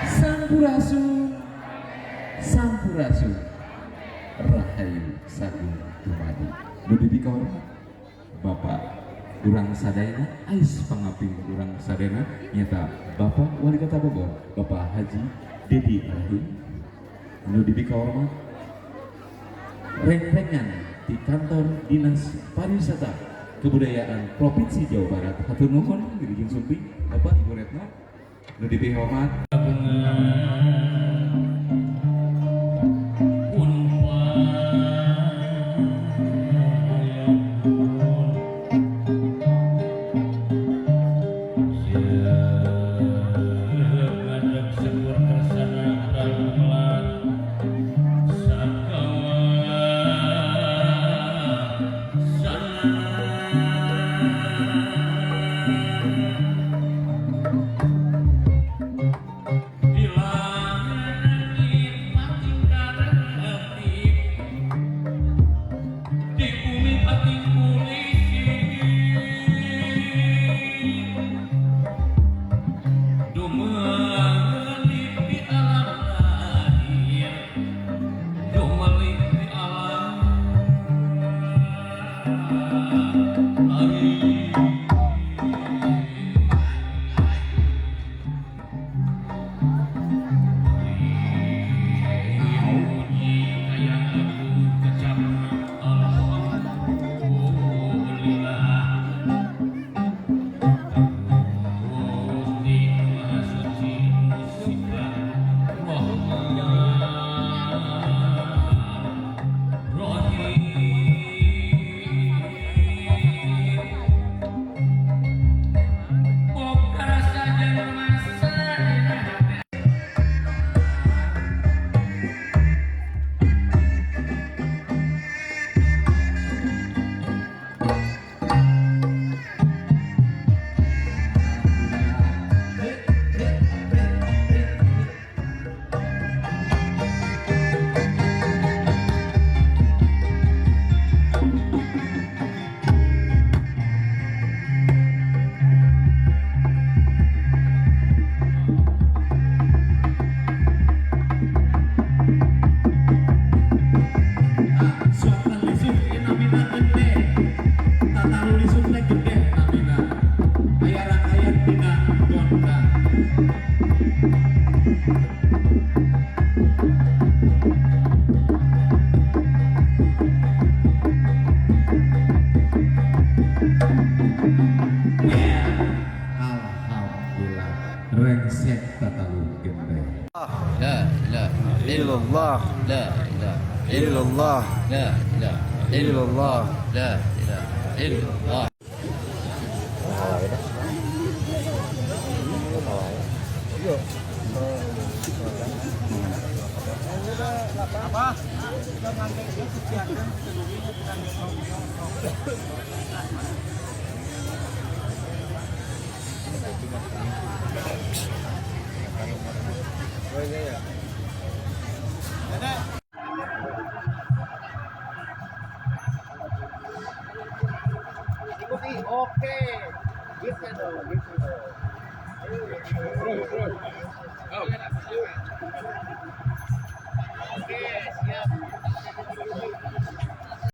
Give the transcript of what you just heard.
Sampurasun, Sampurasun, Rahayu Sagung Dumadi. Nu dipikahormat Bapak urang sadayana, ais pangaping urang sadayana, nyata Bapak Wali Kota Bogor, Bapak Haji Dedi Rahim. Nu dipikahormat reng-rengan di kantor Dinas Pariwisata Kebudayaan Provinsi Jawa Barat. Hatur nuhun wilujeng sumping Bapak Ibu Retno. Nu dipikahormat Sokan lisut namina gede, tatalu lisut teh gede namina, aya rangkaian dina gondang. Alhamdulillah rengsek tatalu gede. لا إله إلا الله لا إله إلا الله لا إله إلا الله لا إله إلا الله. Oke, gitu dong, gitu dong. Oke, siap.